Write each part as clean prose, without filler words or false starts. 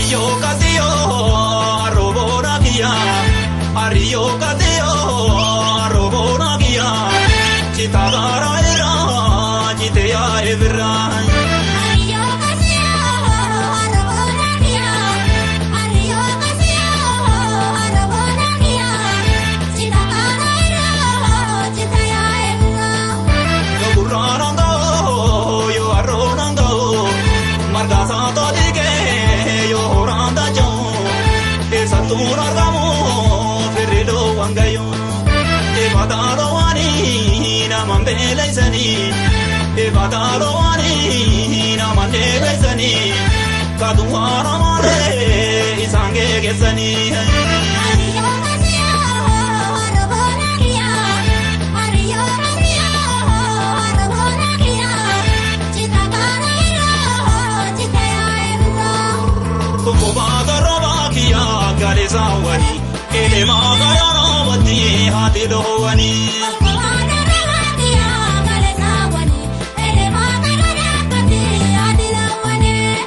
Ariyo kasiyo arobona kiya, ariyo kasiyo arobona kiya, chitagara era chiteya evra. Ariyo kasiyo arobona kiya, ariyo kasiyo arobona kiya, chitagara era chiteya evra. Yo burranando yo arronando, marga santo dige yo horanda jo, esa tu argamo ferrelo wangayo, e badalo wani na mambeleisani, e badalo wani na mandeleisani, kaduara mare isange gesani. Ariyo kasiyo arobona kiya, ariyo kasiyo arobona kiya, chitagara era chiteya evra. Kumbada robakiya galisawani, elema gayarawati hatilowani.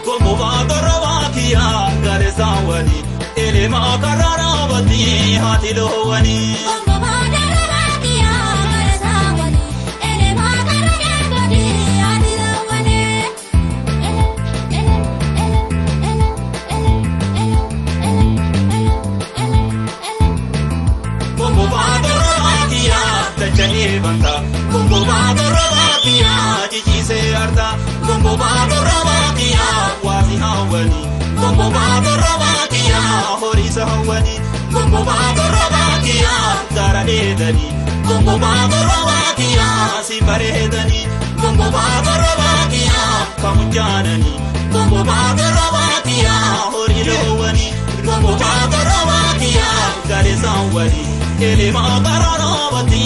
Kumbada robakiya galisawani, elema gararawati hatilowani. Kumbada robakiya dachanii banta, kumbada robakiya jijjiisee arta, kumbada robakiya waasi hawwani, kumbada robakiya horiisa hawwani, kumbada robakiya gara dheedani, kumbada robakiya si bareedani, kumbada robakiya kamujaanani, kumbada robakiya horii loowani, kumbada robakiya galesaawwani, elema gararoobati.